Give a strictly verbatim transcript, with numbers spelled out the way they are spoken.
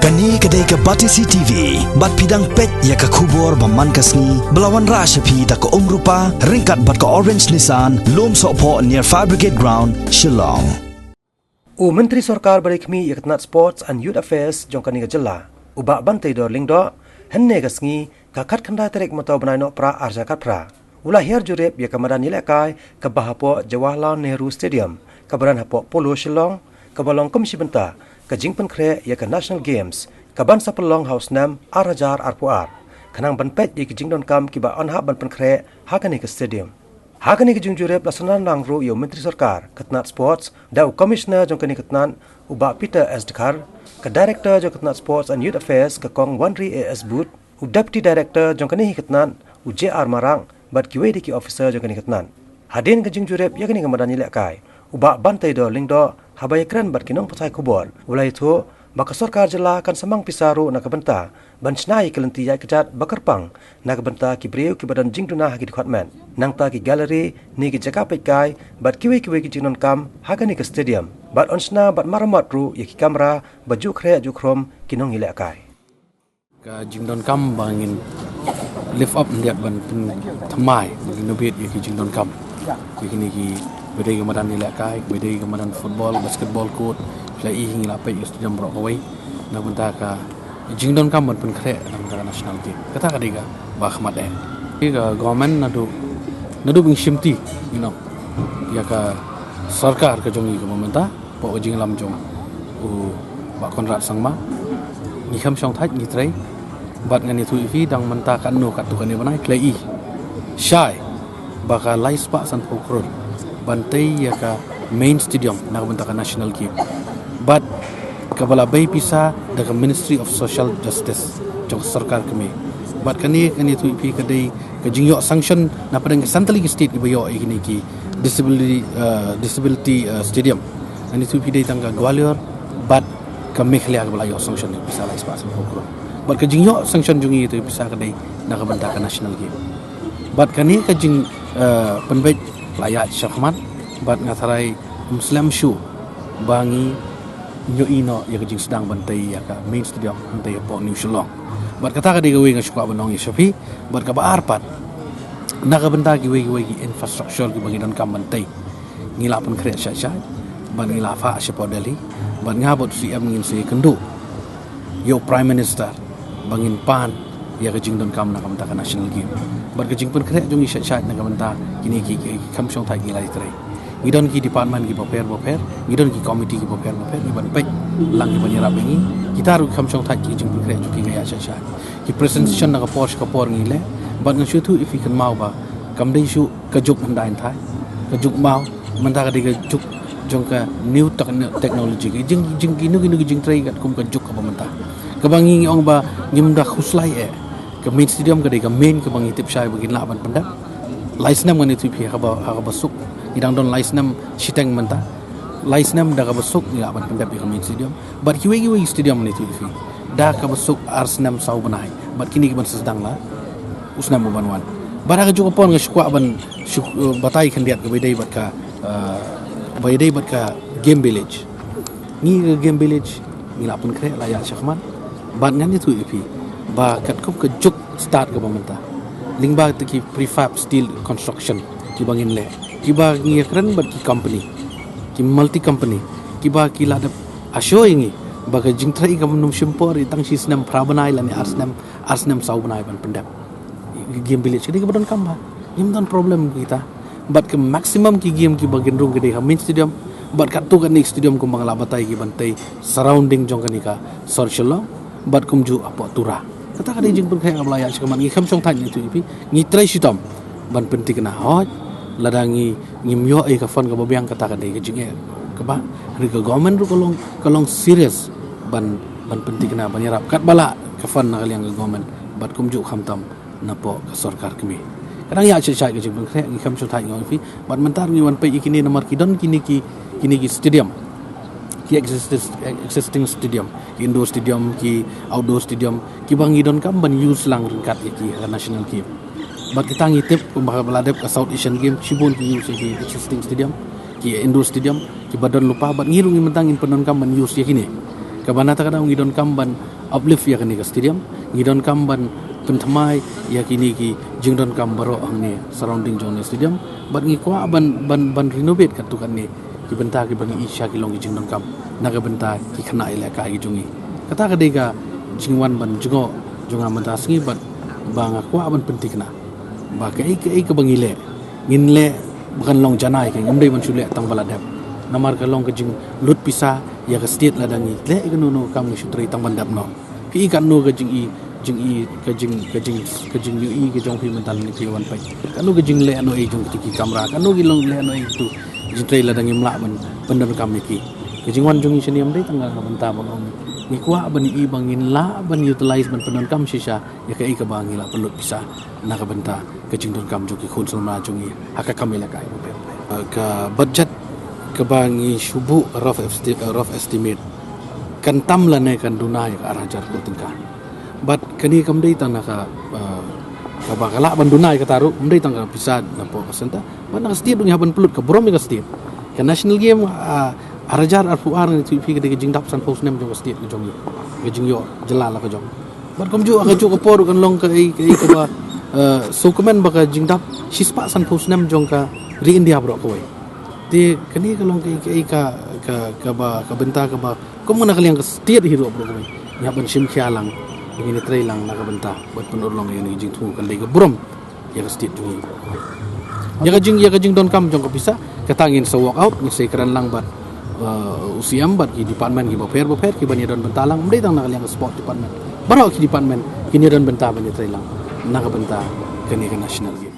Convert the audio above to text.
Kane ka dei ka Batesi T V, bad phi dang peit ïa ka khubor ba man ka sngi, ba la wanrah sha phi da ka Umrupa, ryngkat bad ka Orange Nissan, Lumsohphoh near Fire Brigade Ground, Shillong. U Myntri Sorkar ba dei khmih ïa ka tnat Sports and Youth Affairs jong kane ka jylla, u Bah Banteidor Lyngdoh, hynne ka sngi, ka khatkhyndai tarik mynta u bnai Nohprah arhajar khatphra, u la hiar jurip ïa ka madan ïalehkai kaba hapoh Jawaharlal Nehru Stadium, kaba don hapoh Polo Shillong, kaba long kum shi bynta ka jingpynkhreh ïa ka National Games, kaban sa pynlong ha u snem arhajar arphew ar, khnang ban peit ïa ki jingdonkam kiba yn hap ban pynkhreh ha kane ka stadium. Ha kane ka jingjurip la synran lang ruh ïa u Myntri Sorkar ka tnat Sports, da u Commissioner jong kane ka tnat, u Bah Peter S Dkhar, ka Director jong ka tnat Sports and Youth Affairs, ka Kong Wanri A S Booth, u Deputy Director jong kane hi ka tnat, u J R Marak, bad kiwei de ki officer jong kane ka tnat. Hadien ka jingjurip ïa kane ka madan ïalehkai, u Bah Banteidor Lyngdoh, haba ïakren bad ki nongpathai khubor, u la ïathuh ba ka sorkar jylla kan sa mang pisa ruh na ka bynta ban shna ïa ki lynti ïaid kjat ba kyrpang na ka bynta ki briew kiba don jingduna ha ki dkhot met, nangta ki gallery ne ki jaka peitkai, bad kiwei kiwei ki jingdonkam ha kane ka stadium, bad yn shna bad maramot ruh ïa ki kamra ba ju khreh ju khrum ki nongïalehkai. Ka jingdonkam ba ngin lift up khyndiat ban pynthymmai, ban renovate ïa ki jingdonkam. Ïa kine kiba dei ka madan ïalehkai, ba dei ka madan football, basketball court, phi la i ngi la peit ïa stadium baroh kawei. Na ka bynta ka jingdonkam ban pynkhreh na ka bynta ka national team. Kata ka dei kaba kham eh. Ka government naduh, naduh ba ngi shimti, you know, ïa ka sorkar ka jong ngi kaba mynta, hapoh ka jingïalam jong u Bah Conrad Sangma, ngi kham shongthait, ngi trei. Bad ngan ïathuh ïa phi, dang mynta katno katto katne bnai, phi la i shai ba ka lai spah sanphew klur ban tei ïa ka main stadium na ka bynta ka national game. Bad kaba la bei pisa da ka Ministry of Social Justice jong ka sorkar kmie. Bad kane, ngan ïathuh ïa phi, ka dei ka jingïoh sanction na pdeng ka central state kiba ïoh ïa kine ki disability, eh, disability, eh, stadium. Ngan ïathuh ïa phi, dei tang ka Gwalior bad ka Meghalaya kaba la ïoh sanction ïa pisa lai spah sanphew klur. Bad ka jingïoh sanction jong ngi ïa kata ka pisa ka dei na ka bynta ka national game. Bad kane ka jing, eh, pynbeit la ïaid shakhmat, bad nga tharai ym slem shuh ba ngi ïohi noh ïa ka jingsdang ban tei ïa ka main stadium hangtei hapoh New Shillong. Bad kata ka dei kawei nga sngewkwah ban ong ïa sha phi, bad kaba ar pat, na ka bynta kiwei kiwei ki infrastructure kiba ngi donkam ban tei, ngi la pynkhreh shai shai, bad ngi la phah shapoh Delhi, bad nga bad u C M ngin sa ïakynduh ïa u Prime Minister ba ngin pan ïa ka jingdonkam na ka bynta ka national game. Bad ka jingpynkhreh jong ngi shai shai na ka bynta kine ki, ki, ki kham shongthait ngi la ïatrei. Ngi don ki department kiba pher ba pher, ngi don ki committee kiba pher ba pher, ngi ban peit lang kiban ïarap ïa ngi. Kita ruh ki kham shongthait ki jingpynkhreh jong ki, nga ïa shai shai. Ki presentation na ka por sha ka por ngi leh, bad nga shu ïathuh ïa phi kynmaw ba kam dei shuh ka juk hyndai hynthai, ka juk maw, mynta ka dei ka juk jong ka new tech-, technology, ka jing, jing, kino kino ki jingtrei katkum ka juk kaba mynta. Kaba ngi, ngi ong ba ngim da khuslai eh. Ka main stadium ka dei ka main kaba ngi tip shai ba ngin lah ban pyndep. Lai snem, ngan ïathuh ïa phi, ha kaba, ha kaba suk, ngi dang don lai snem shiteng mynta. Lai snem da kaba suk ngi lah ban pyndep ïa ka main stadium. Bad kiwei kiwei ki stadium, ngan ïathuh ïa phi, da kaba suk ar snem saw bnai. Bad kine kiban sa sdang la u snem uban wan. Bad ha kajuh ka por nga sngewkwah ban shu, eh, batai khyndiat kaba ïadei bad ka, eh, ba ïadei bad ka Game Village. Ngi ka Game Village ngi la pynkhreh, la ïaid shakhmat. Bad ngan ïathuh ïa phi ba katkum ka juk start kaba mynta, lyngba kata ki prefab steel construction kiba ngin leh, kiba ngi ïakren bad ki company, ki multi company, kiba ki la dep assure ïa ngi ba ka jingtrei kam nym shim por ïa tang shi snem phra bnai lane ar snem, ar snem saw bnai ban pyndep. Game Village ka dei kaba donkam bha, ngim don problem kita. Bad ka maximum ki game kiba ngin rung ka dei ha main stadium, bad katto katne stadium kumba nga la batai kiban tei surrounding jong kane ka sor Shillong, bad kumjuh hapoh Tura. Kata ka dei jingpynkhreh kaba la ïaid shakhmat, ngi kham shongthait, ngi ïathuh ïa phi, ngi trei shitom ban pynthikna. Hooid, lada ngi, ngim ïoh ïa ka fund kaba biang, kata ka dei ka jingeh kaba, hynrei ka government ruh ka long, ka long serious ban, ban pynthikna, ban ïarap katba lah ka fund na ka liang ka government, bad kumjuh khamtam napoh ka sorkar kmie. Ka dang ïaid shai shai ka jingpynkhreh, ngi kham shongthait, nga ong ïa phi. Bad mynta ngi wan peit ïa kine namar ki don kine ki, kine ki stadium, ki existing, existing stadium, ki indoor stadium, ki outdoor stadium, kiba ngi donkam ban use lang ryngkat ïa ki ha ka national game. Bad kita ngi tip kumba la dep ka South Asian Game, shibun ki use ïa ki existing stadium, ki indoor stadium kiba don lypa, bad ngi ruh ngi mynta ngin pyndonkam ban use ïa kine. Kaba na kata ka daw ngi donkam ban uplift ïa kane ka stadium, ngi donkam ban pynthymmai ïa kine ki jingdonkam baroh hangne surrounding jong ne stadium, bad ngi kwah ban ban ban renovate katto katne ki bynta kiba ngi ïohi sha ki long ki jingdonkam na ka bynta ki khynnah ïalehkai ki jong ngi. Kata ka dei ka jingwan ban jngoh jong nga mynta sngi bad ba nga kwah ban pynthikna ba kaei kaei kaba ngi leh, ngin leh ba kan long janai, ka ngim dei ban shu leh tang ba la dep. Namar ka long ka jinglut pisa ïa ka state lada ngi leh ïa kano kano ka kam ngi shu trei tang ban dep noh. Phi i katno ka jing i jing i ka jing ka jing ka jingïohi ka jong phi mynta lane phi wan peit katno ka jingleh noh ei jong ki kamra, katno ki long leh noh ei tu jingtrei lada ngim lah ban pyndonkam ïa ki. Ka jingwan jong ngi shane ym dei tang ka bynta ba long ngi kwah ban i ba ngin lah ban utilize ban pyndonkam shisha ïa kaei kaba ngi la pynlut pisa na ka bynta ka jingdonkam jong ki khun samla jong ngi ha ka kam ïalehkai. Ka budget kaba ngi shu buh rough esti- rough estimate kan tam lane kan duna ïa ka ar hajar klur tyngka. Bad kane kam dei tang na ka, uh, kaba ka lah ban duna ïa kata ruh, ym dei tang ka pisa na pdeng ka centre. Bad na ka state ruh ngi hap ban pynlut, ka burom ïa ka state. Ka national game, uh, ar hajar arphew ar ngi tip phi ka dei ka jingdap sanphew snem jong ka state ka jong ngi, ka jingïoh jylla la ka jong. Bad kumjuh ha kajuh ka por ruh kan long kaei kaei kaba, uh, sngewkmen ba ka jingdap shispah sanphew snem jong ka ri India baroh kawei. Te kane ka long kaei kaei ka ka kaba ka bynta kaba kum na ka liang ka state hi ruh baroh kawei ngi hap ban shim khia lang, ngin ïatrei lang na ka bynta ban pynurlong ïa kane ka jingthmu, kan dei ka burom ïa ka state jong ngi. Ïa ka jing ïa ka jingdonkam jong ka pisa kata ngin sa work out, ngin sa ïakren lang bad, uh, u C M bad ki department kiba pher bapher kiban ïadon bynta lang, ym dei tang na ka liang ka sport department, baroh ki department kin ïadon bynta ban ïatrei lang na ka bynta kane ka national game.